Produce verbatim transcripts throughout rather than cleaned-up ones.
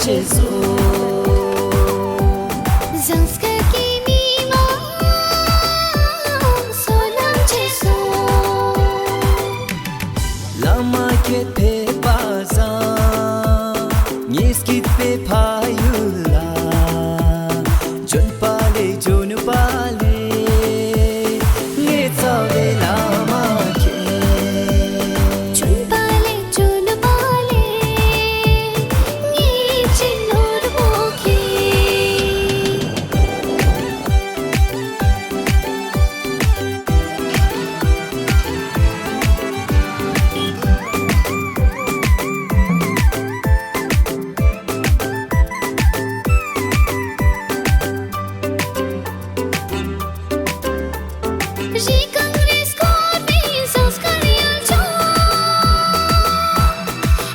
བཅས་སོ། ཟངས་དཀར་གྱི་མི་མང་བསོད་ནམས་ཆེ་སོང་། བླ་མ་ཁྱེད་ཕེབས་པ་བཟང་། ངེད་སྐྱིད་པའི་ཕ་ཡུལ་ལ། ལྗོན་པ་ལས་ལྗོན་པ་ལས། ངེད་ཚ་བའི་བླ་མ་ཁྱེད། ལྗོན་པ་ལས་ལྗོན་པ་ལས། ངེད་ཀྱི་ནོར་བུ་ཁྱེད། རི་གངས་རིས་བསྐོར་བའི་ཟངས་དཀར་ཡུལ་ལྗོངས།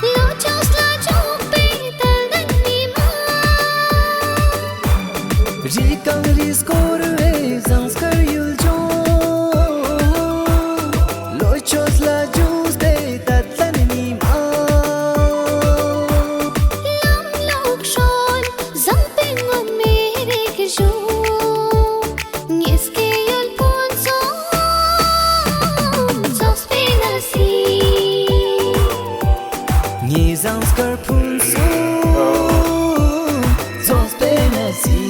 ལོ་བཅུ་ལ་འཇུག་པའི་དར་ལྡན་མི་མང་། རི་གངས་རིས་བསྐོར་བའི་ཟངས་དཀར་ཡུལ་ལྗོངས། ལོ་བཅུ་ལ་འཇུག་པའི་དར་ལྡན་མི་མང་། ལམ་ལུགས་སྲོལ་བཟང་པོའི་མངོན་མེད་རིག་གཞུང་། ངེད་སྐྱེ་ཡུལ་ཕུན་སུམ་ཚོགས་པའི་གནས་ཟིན། ངེད་ཟངས་དཀར་ཕུན་སུམ་ཚོགས་པའི་གནས་ཟིན།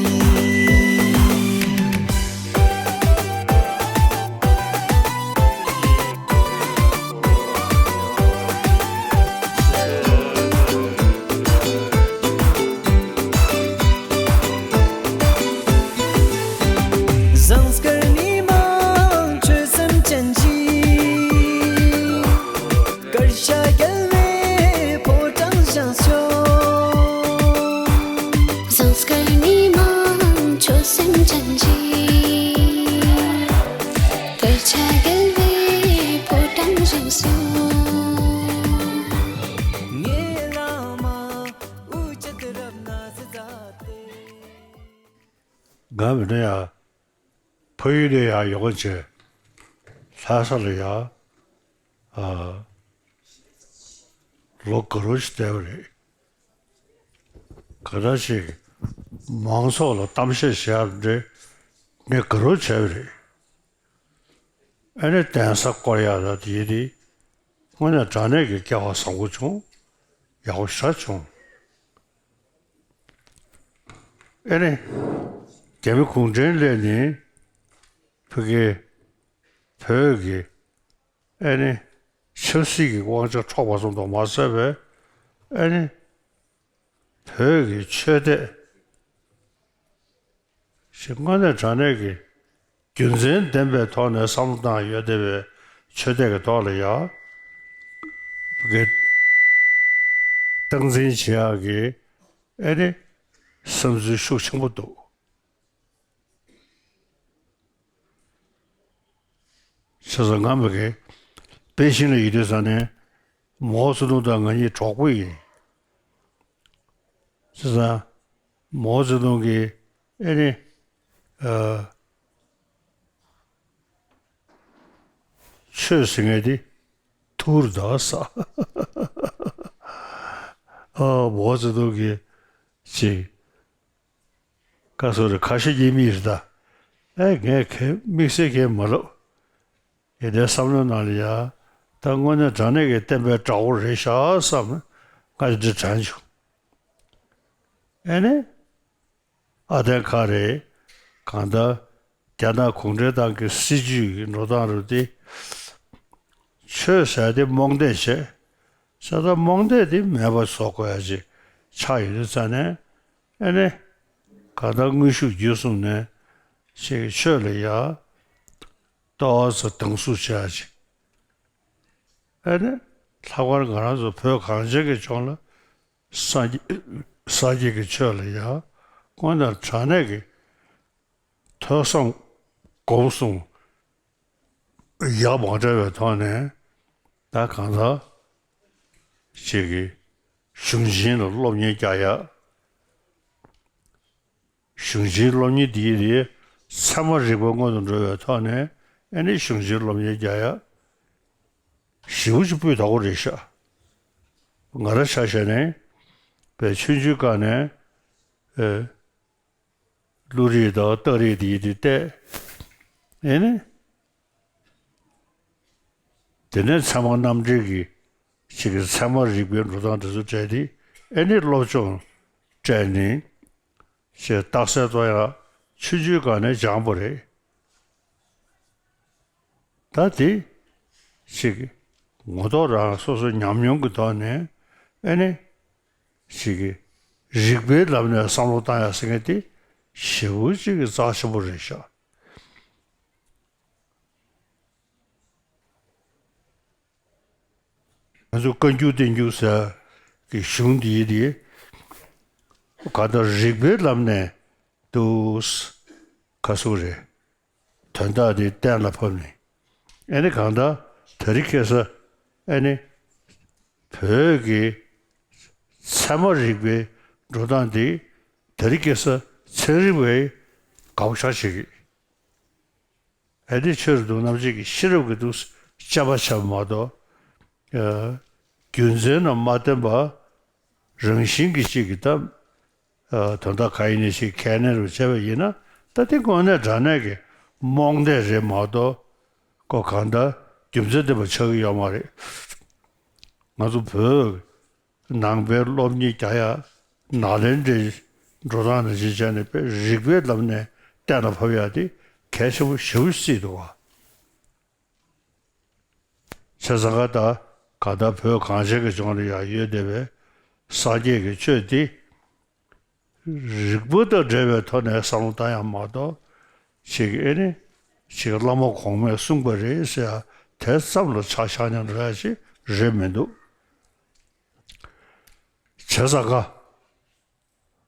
ཟངས་དཀར་མི་མང་ཆོད་སེམས་ཅན་གྱི། དཀར་ཆ་རྒྱལ་བའི་ཕོ་བྲང་བཞེངས་ཤོག། ཟངས་དཀར་མི་མང་ཆོད་སེམས་ཅན་གྱི། དཀར་ཆ་རྒྱལ་བའི་ཕོ་བྲང་བཞེངས་སོང་། ངའི་བླ་མ་དབུ་ཅད་རབ་ན་སི་ཛ་སྟེ། ང་མི་འདྲ་ཡ། ཕ་ཡུལ་ནས་ཡར་ཡོང་བྱས། ལྷ་ས་ལ་ཡར། ཨ། ལོ་ག་རོ་ཞིག་བསྡད་པ་རེད། ག་འདྲ་ཞིག་མང་ཚོགས་ལ་གཏམ་བཤད་བྱེད་ཡག་འདྲ་ངས་ག་རོ་བྱས་པ་རེད། ཨ་ནི་གདན་ས་སྐོར་ཡག་ལ་དེ་ཡིན་དེ། དངོས་གནས་དྲང་གནས་ཀྱི་སྐལ་བ་བཟང་པོ་བྱུང་། ཡག་པོ་ཞེ་དྲག་བྱུང་། ཨེ་ནི། རྒྱ་མི་གུང་ཁྲན་སླེབས་ནས། ཕ་གི། བོད་ཀྱི། ཨེ་ནི། ཆབ་སྲིད་ཀྱི་དབང་ཆ་འཕྲོག་པ་ཙམ་དུ་མ་ཟད་པའི། ཨེ་ནི། བོད་ཀྱི་ཆོས་དད། ཞེས་དངོས་གནས་དྲང་གནས་ཀྱི་རྒྱུ་མཚན་ལྡན་པའི་ཐོག་ནས་བསམ་བློ་བཏང་ཡོད་བསྡད་པའི་ཆོས་དད་ཀྱི་ཐོག་ལ་ཡང་། ཕ་གི། སྟངས་འཛིན་བྱེད་ཡག་གི། ཨེ་ནི། བསམ་ཚུལ་ཤུགས་ཆེན་པོ་འདུག། བྱས་ཙང་ང་མ་གི་པེ་ཅིང་ལ་ཡོད་དུས་ཙང་ནས་མའོ་ཙེ་ཏུང་དང་ང་གཉིས་གྲོགས་པོ་ཡིན། བྱས་ཙང་མའོ་ཙེ་ཏུང་གིས་ཨེ་ནི། ཨ། ཆོས་ཟེར་མཁན་དེ་ཐུར་དག་ས། ཨ། མའོ་ཙེ་ཏུང་གིས་ཅིག་ཀ་སོ་རེ་ཁ་ཤས་ཀྱི་མི་རེད་ད། ཨེ་ངས་ཁས་དམིགས་བསལ་ཁས་མ་ལབ། ཡིན་ནའི་བསམ་བློའི་ནང་ལ་ཡ། ད་དངོས་གནས་དྲང་གནས་ཀྱི་བསྟན་པའི་དགྲ་བོ་རེད་ཤག་བསམ་ང་དེ་འདྲ་དྲན་བྱུང་། ཨེ་ནི། ཨ་དན་ཁ་རེད། གང་ལྟར། རྒྱ་ནག་གུང་ཁྲན་ཏང་གི་སྲིད་ཇུས་ཀྱི་འགྲོ་སྟངས་རུ་དེ། ཆོས་ཟེར་དེ་རྨོངས་དད་བྱས། ས་ད་རྨོངས་དད་དེ་མེད་པ་བཟོ་དགོས་ཡ་ཅིག་ཆགས་ཡོད་དུས་ཙང་ནས། ཨེ་ནི། གང་ལྟར་དངོས་ཤུགས་བརྒྱུད་གསུམ་ནས་ཅིག་ཆོས་ལ་ཡ་ཏོག་ཙམ་སྡང་ཟུག་བྱེད་ཡ་ཅིག་ཨེ་ནི། ལྷག་པར་ང་རང་ཚོ་བོད་གངས་ཅན་གྱི་ལྗོངས་ལ་སངས་རྒྱས་སངས་རྒྱས་ཀྱི་ཆོས་ལ་ཡ་དངོས་གནས་དྲང་གནས་ཀྱི་ཐོས་བསམ་སྒོམ་གསུམ་ཡག་མ་འདྲ་བའི་ཐོག་ནས། ད་གང་ལྟར་ཅིག་གི་གཞུང་ཆེན་ལ་སློབ་གཉེར་རྒྱག་ཡ། གཞུང་ཆེན་སློབ་གཉེར་འདིའི་རིགས་ཚད་མ་རིག་པ་སྔོན་དུ་འགྲོ་བའི་ཐོག་ནས། ཨེ་ནི་གཞུང་ཆེན་སློབ་གཉེར་རྒྱག་ཡ་ཞེ་པོ་ཅིག་སྤུས་དག་པོ་རེད་ཤག་ང་རང་ཆ་བཞག་ནས་ པའི་ཆུང་ཆུང་སྒང་ནས་ཨེ་བློ་རིག་དང་རྟགས་རིག་དེ་ཡི་དེ་བལྟས། ཨེ་ནི། དེ་ནས་ཚད་མ་རྣམ་འགྲེལ་གྱི་ཅིག་གི་ཚད་མ་རིག་པའི་འགྲོ་སྟངས་དེ་ཚོ་སྤྲད་དེ་ཨེ་ནི་སློབ་སྦྱོང་སྤྲད་ནས་ཞེས་རྟགས་གསལ་གཏོང་ཡག་ཆུང་ཆུང་སྒང་ནས་སྦྱངས་པ་རེད། ད་དེ་ཅིག་ངོ་ཐོག་རང་སོ་སོ་ཉམས་མྱོང་གི་ཐོག་ནས་ཨེ་ནི་ཅིག་རིག་པའི་ལམ་ནས་བསམ་བློ་བཏང་ཡག་ཟེར་མཁན་དེ་ཞེ་པོ་ཅིག་གི་རྩ་ཆེན་པོ་རེད་ཤག་ང་ཚོ་བཀའ་འགྱུར་བསྟན་འགྱུར་ཟེར་གྱི་གཞུང་འདིའི་དེ་གང་ལྟར་རིག་པའི་ལམ་ནས་འདུག་ག་ཟེར་རེད། དོན་དག་དེ་གཏན་ལ་ཕབ་ནས་ཨེ་ནི་གང་ལྟར་དེ་རིང་ཁ་སང་ཨེ་ནི་བོད་ཀྱི་ཚད་མ་རིག་པའི་འགྲོ་སྟངས་དེ་དེ་རིང་ཁ་སང་ཚན་རིག་པས་དགག་བཞག་བྱེད་ཀྱི། ཨེ་ནི་ཆོས་རབ་ཏུ་རྣམ་འབྱེད་ཀྱི་ཤེས་རབ་ཀྱི་ཐོག་དཔྱད་པ་བྱས་པ་མ་གཏོགས། ཨ། རྒྱུ་མཚན་རྣམས་མ་བསྟན་པ་རང་བཞིན་གྱི་གཅིག་གི་ད། ཨ། དོན་དག་གང་ཡིན་ནའི་ཞིག་ཁས་ལེན་རུ་བྱས་པ་ཡིན་ན་ད་དེ་དངོས་གནས་དྲང་གནས་ཀྱི་རྨོངས་དད་རེད་མ་གཏོགས་ཁོ་གང་ལྟར་རྒྱུ་མཚན་ལྡན་པ་ཆགས་ཀྱི་ཡོད་མ་རེད། ང་ཚོ་བོད་ནང་པའི་སློབ་གཉེར་རྒྱག་ཡ་ནཱ་ལེནྡྲའི་འགྲོ་སྟངས་ནང་བཞིན་བྱས་ནས་དཔེ་རིག་པའི་ལམ་ནས་གཏན་ལ་ཕབ་ཡ་དེ་གལ་ཆེན་པོ་ཞེ་པོ་ཅིག་བརྩིས་འདུག་བ། བྱས་ཙང་ཀ་ད་ག་ད་བོད་གངས་ཅན་གྱི་ལྗོངས་ལ་ཡང་ཡོད་བསྡད་པའི་སངས་རྒྱས་ཀྱི་ཆོས་འདི་རིག་པ་དང་འབྲེལ་བའི་ཐོག་ནས་བསམ་བློ་བཏང་ཡག་མ་གཏོགས་ཅིག་ཨེ་ནི་ཅིག་བླ་མ་གོང་མས་གསུངས་པ་རེད་ཟེར་ཡ་དེ་ཙམ་ལ་ཆ་བཞག་ནས་འགྲོ་ཡ་ཅིག་རེད་མི་འདུག། བྱས་ཙང་ཀ་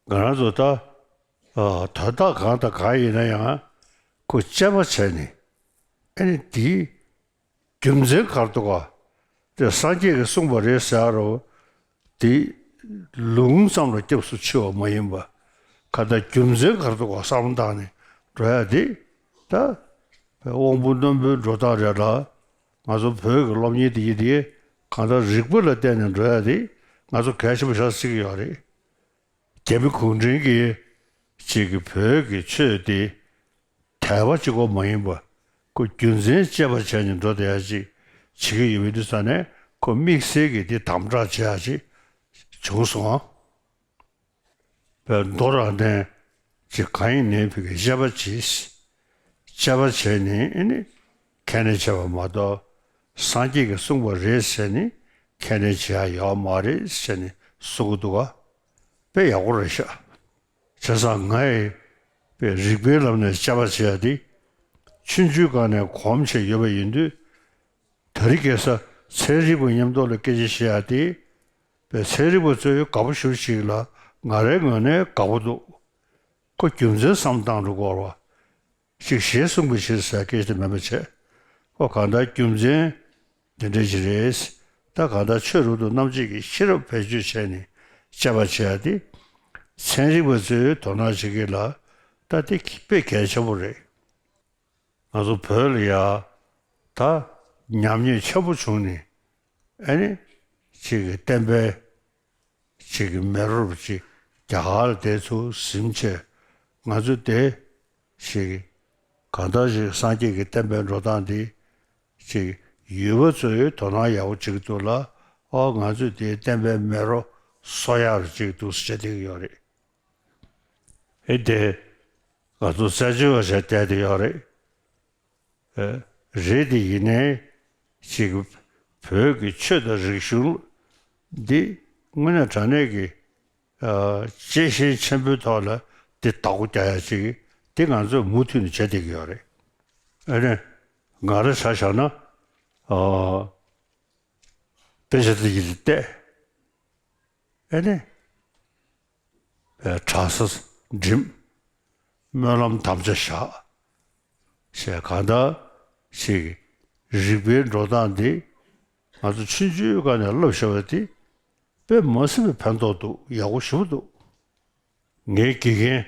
ང་རང་ཚོ་ད་ཨ་དོན་དག་གང་དང་གང་ཡིན་ན་ཡང་ཁོ་དཔྱད་པ་བྱས་ནས་ཨེ་ནི་དེའི་རྒྱུ་མཚན་ག་རེ་འདུག་ག། དེ་སངས་རྒྱས་ཀྱིས་གསུངས་པ་རེད་ཟེར་ཡ་རོ། དེ་ལུང་ཙམ་ལ་སྐྱབས་སུ་མཆི་བ་མ་ཡིན་པ། ག་ད་རྒྱུ་མཚན་ག་རེ་འདུག་ག་བསམ་བློ་བཏང་ནས་འགྲོ་ཡ་དེ་ད་དབང་པོ་རྣོན་པོའི་འགྲོ་སྟངས་རེད་ལ། ང་ཚོ་བོད་ཀྱི་སློབ་གཉེར་དེ་ཡིན་དེ་གང་ལྟར་རིག་པ་ལ་བརྟེན་ནས་འགྲོ་ཡ་དེ་ང་ཚོ་གལ་ཆེན་པོ་ཞིག་བརྩི་གི་ཡོད་རེད། རྒྱ་མི་གུང་ཁྲན་གྱིས་ཅིག་གི་བོད་ཀྱི་ཆོས་དེ་དད་པ་གཅིག་པོ་མ་ཡིན་པ་ཁོ་རྒྱུ་མཚན་དཔྱད་པ་བྱས་ནས་འགྲོ་བསྡད་ཡ་ཅིག་བྱེད་ཀྱི་ཡོད་པའི་དུས་ཙ་ནས་ཁོ་དམིགས་བསལ་གྱི་དེ་དམ་དྲག་བྱེད་ཡ་ཅིག་བྱུང་སོང་། བས་མདོ་རང་བསྟན་ཅིག་གང་ཡིན་ནའི་བོད་ཀྱི་དཔྱད་པ་བྱེད། དཔྱད་པ་བྱས་ནས་ཨེ་ནི་ཁས་ལེན་བྱས་པ་མ་གཏོགས་སངས་རྒྱས་ཀྱིས་གསུངས་པ་རེད་ཟེར་ནས་ཁས་ལེན་བྱེད་ཡ་ཡོད་མ་རེད་ཟེར་ནས་གསུང་གི་འདུག་ག། དཔེ་ཡག་པོ་རེད་ཤག། བྱས་ཙང་ང་ཡི་དཔེ་རིག་པའི་ལམ་ནས་དཔྱད་པ་བྱེད་ཡ་དེ་ཆུང་ཆུང་སྒང་ནས་གོམས་བྱས་ཡོད་པ་ཡིན་དུས། དེ་རིང་ཁ་སང་ཚན་རིག་པ་མཉམ་དུ་ལ་སྐད་ཆ་བཤད་ཡ་དེ་དཔེ་ཚན་རིག་པ་ཚོས་དགའ་པོ་ཞེ་པོ་ཅིག་ལ་ང་རའི་ངོས་ནས་དགའ་པོ་འདུག། ཁོ་རྒྱུ་མཚན་བསམ་བཏང་འགྲོ་དགོས་རེད་བ། ཅིག་ཞེས་གསུངས་པའི་ཕྱིར་ཟེར་སྐད་ཆ་དེ་མིན་པ་བྱས། ཁོ་གང་ལྟར་རྒྱུ་མཚན་འདི་འདྲ་ཞིག་རེད། ད་གང་ལྟར་ཆོས་རབ་ཏུ་རྣམ་འབྱེད་ཀྱི་ཤེས་རབ་བེད་སྤྱོད་བྱས་ནས་དཔྱད་པ་བྱེད་ཡ་དེ་ཚན་རིག་པ་ཚོས་དོ་སྣང་བྱེད་ཀྱི་ལ་ད་དེ་དཔེ་གལ་ཆེན་པོ་རེད། ང་ཚོ་བོད་ལ་ཡ་ད་ཉམས་ཉེས་ཆེན་པོ་བྱུང་ནས་ཨ་ནི་ཅིག་གི་བསྟན་པའི་ཅིག་གི་མེ་རོ་ཅིག་རྒྱ་གར་ལ་དེ་ཚུར་ཟིན་བྱས་ང་ཚོ་དེ་ཅིག་གང་ལྟར་ཅིག་སངས་རྒྱས་ཀྱི་བསྟན་པའི་འགྲོ་སྟངས་འདི་ཅིག་ཡུལ་པ་ཚོས་དོ་སྣང་ཡག་པོ་བྱེད་ཀྱི་འདུག་ལ། ཨོ་ང་ཚོས་དེའི་བསྟན་པའི་མེ་རོ་གསོ་ཡག་ཅིག་འདུག་ཟེར་བྱས་བསྡད་ཀྱི་ཡོད་རེད། ཨེ་དེ་ང་ཚོ་རྩད་གཅོད་པ་བྱས་བསྡད་དེ་ཡོད་རེད། ཨེ་རེད་དེ་ཡིན་ནའི་ཅིག་བོད་ཀྱི་ཆོས་དང་རིག་གཞུང་འདི་དངོས་གནས་དྲང་གནས་ཀྱི་ཨ་གཅེས་ཤིང་ཆེན་པོའི་ཐོག་ལ་འདི་བདག་པོ་རྒྱག་ཡ་ཅིག་འདི་ང་ཚོས་མུ་མཐུད་ནས་བྱེད་བསྡད་ཀྱི་ཡོད་རེད། ཨ་ནི་ང་རང་ཆ་བཞག་ན་ཨ་དཔེ་ཆ་འདི་ཡིན་བལྟས། ཨེ་ནི། པའི་གྲྭ་ས་འགྲིམ། སྨོན་ལམ་དམ་བཅའ་བཞག་ཞེས་གང་ལྟར་ཞིག་རིག་པའི་འགྲོ་སྟངས་འདི་ང་ཚོ་ཆུང་ཆུང་སྒང་ནས་བསླབ་བཞག་པ་འདི་དཔེ་མ་སྲིད་པའི་ཕན་ཐོགས་འདུག། ཡག་པོ་ཞེ་པོ་འདུག། ངའི་དགེ་རྒན་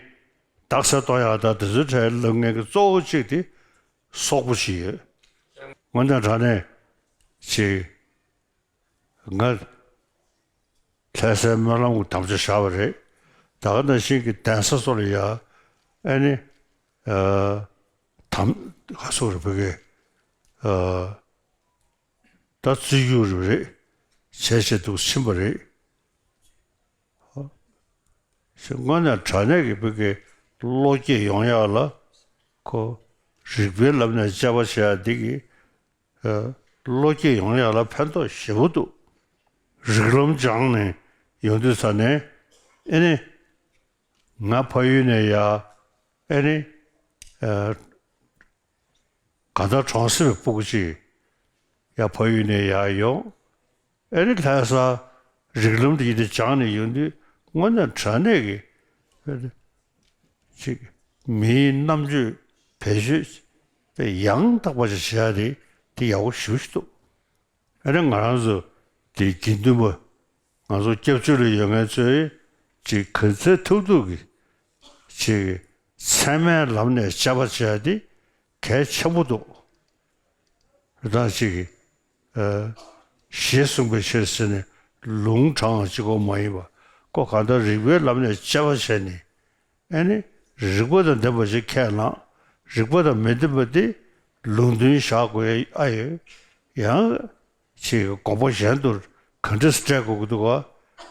རྟགས་གསལ་གཏོང་ཡག་དང་དེ་ཚོའི་གྲས་སློབ་མཁན་གྱི་གཙོ་བོ་གཅིག་དེ་སོག་པོ་ཞིག་ཡོད། དངོས་གནས་དྲང་གནས་ཅིག་ང་ ལྷ་སའི་སྨོན་ལམ་གྱི་དམ་བཅའ་བཞག་པ་རེད། ད་ག་ནང་བཞིན་གྱི་གདན་ས་སོགས་ལ་ཡ་ཨ་ནི་ཨ་དམ་ག་སོགས་རེད་བོད་སྐད་ཨ་ད་བརྩི་རྒྱུ་རེད་བྱས་བྱས་འདུག་ཕྱིན་པ་རེད། དངོས་གནས་དྲང་གནས་ཀྱི་བོད་ཀྱི་བློ་སྐྱེད་ཡོང་ཡག་ལ་ཁོ་རིག་པའི་ལམ་ནས་དཔྱད་པ་བྱེད་ཡག་འདི་གི་ཨ་བློ་སྐྱེད་ཡོང་ཡག་ལ་ཕན་ཐོགས་ཞེ་པོ་འདུག་རིགས་ལམ་སྦྱངས་ནས་ཡོང་དུས་ཙ་ནས་ཨེ་ནི་ང་ཕ་ཡུལ་ནས་ཡ་ཨེ་ནི་ཨ་གང་ལྟར་གྲོང་གསེབ་པའི་སྤུ་གུ་ཅིག་ཡ་ཕ་ཡུལ་ནས་ཡར་ཡོང་། ཨེ་རི་ལྷ་ས་རིགས་ལམ་དེ་ཡིན་དེ་སྦྱངས་ནས་ཡོང་དུས་དངོས་གནས་དྲང་གནས་ཀྱི་ཅིག་མིའི་རྣམ་དཔྱོད་བེད་སྤྱོད་དེ་ཡང་དག་པ་ཞིག་བྱེད་ཡ་དེ་དེ་ཡག་པོ་ཞེ་པོ་ཞིག་འདུག་ཨེ་རི་ང་རང་ཚོ་དེ་དགེ་འདུན་པ་ང་ཚོ་སྐྱབས་བཅོལ་ལ་ཡོད་མཁན་ཚོས་ཅིག་ག་ཚོད་ཐུབ་ཐུབ་ཀྱིས་ཅིག་ཚད་མའི་ལམ་ནས་དཔྱད་པ་བྱེད་ཡ་དེ་གལ་ཆེན་པོ་འདུག་རེད་ད་ཅིག་གིས་ཨ་ཞེས་གསུངས་པའི་ཕྱིར་ཟེར་ནས་ལུང་དྲངས་གཅིག་པོ་མ་ཡིན་པ་ཁོ་གང་ལྟར་རིགས་པའི་ལམ་ནས་དཔྱད་པ་བྱས་ནས་ཨ་ནི་རིགས་པ་དང་ལྡན་པ་ཞིག་ཁས་བླངས། རིགས་པ་དང་མི་ལྡན་པ་དེ་ལུང་འདྲེན་བཞག་དགོས་ཨ་ཡོད། ཡང་ཅིག་དགོངས་པ་གཞན་དུ་ག་འདྲས་སྤྲད་དགོས་ཀྱི་འདུག་ག་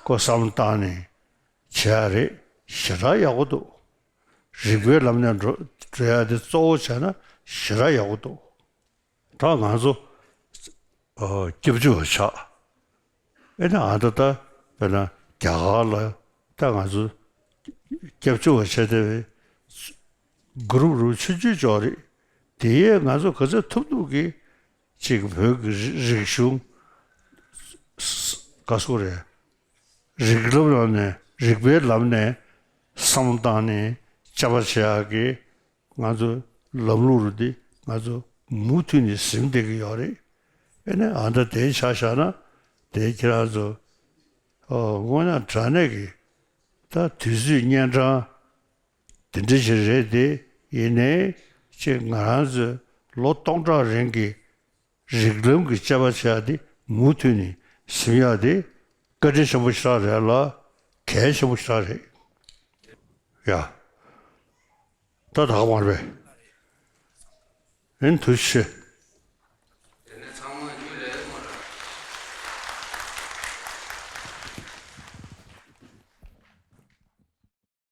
ཁོ་བསམ་བློ་བཏང་ནས་བྱས་རེད། ཞེ་དྲག་ཡག་པོ་འདུག་རིགས་པའི་ལམ་ནས་འགྲོ་འགྲོ་ཡ་དེ་གཙོ་བོ་བྱས་ན་ཞེ་དྲག་ཡག་པོ་འདུག་ད་ང་ཚོ་ཨ་སྐྱབས་བཅོལ་བ་ཆགས། ཨེ་ན་ཨ་ད་ད་དཔེར་ན་རྒྱ་གར་ལ་ད་ང་ཚོ་སྐྱབས་བཅོལ་བ་བྱས་ཏེ་གུ་རུབ་རུབ་ཆུང་ཆུང་ཅིག་རེད། དེ་ཡས་ང་ཚོ་ག་ཚོད་ཐུབ་ཐུབ་ཀྱིས་ཅིག་བོད་ཀྱི་རིག་གཞུང་ག་སོགས་རེད། རིགས་ལམ་ནང་ནས་རིགས་པའི་ལམ་ནས་བསམ་བློ་བཏང་ནས་དཔྱད་པ་བྱེད་ཡག་གི་ང་ཚོ་ལམ་ལུགས་རུ་འདི་ང་ཚོ་མུ་མཐུད་ནས་ཟིན་བསྡད་ཀྱི་ཡོད་རེད། ཨེ་ནས་ཨ་ད་དེ་ཆ་བཞག་ན་དེ་ཁྱེད་རང་ཚོ་ཨོ་དངོས་གནས་དྲང་གནས་ཀྱི་ད་དུས་ཚོད་གཉན་འཕྲང་དེ་འདྲ་ཞིག་རེད་དེ། ཡིན་ནའི་ཅིག་ང་རང་ཚོས་ལོ་སྟོང་ཕྲག་རིང་གི་རིགས་ལམ་གྱི་དཔྱད་པ་བྱེད་ཡག་དེ་མུ་མཐུད་ནས་ཟིན་ཡག་དེ་བཀའ་དྲིན་ཆེན་པོ་ཞིག་རེད་ལ་གལ་ཆེན་པོ་ཞིག་རེད་ཡ། ད་ད་ག་མ་རེད་པས། ཨེ་ཐུགས་རྗེ་ཆེ།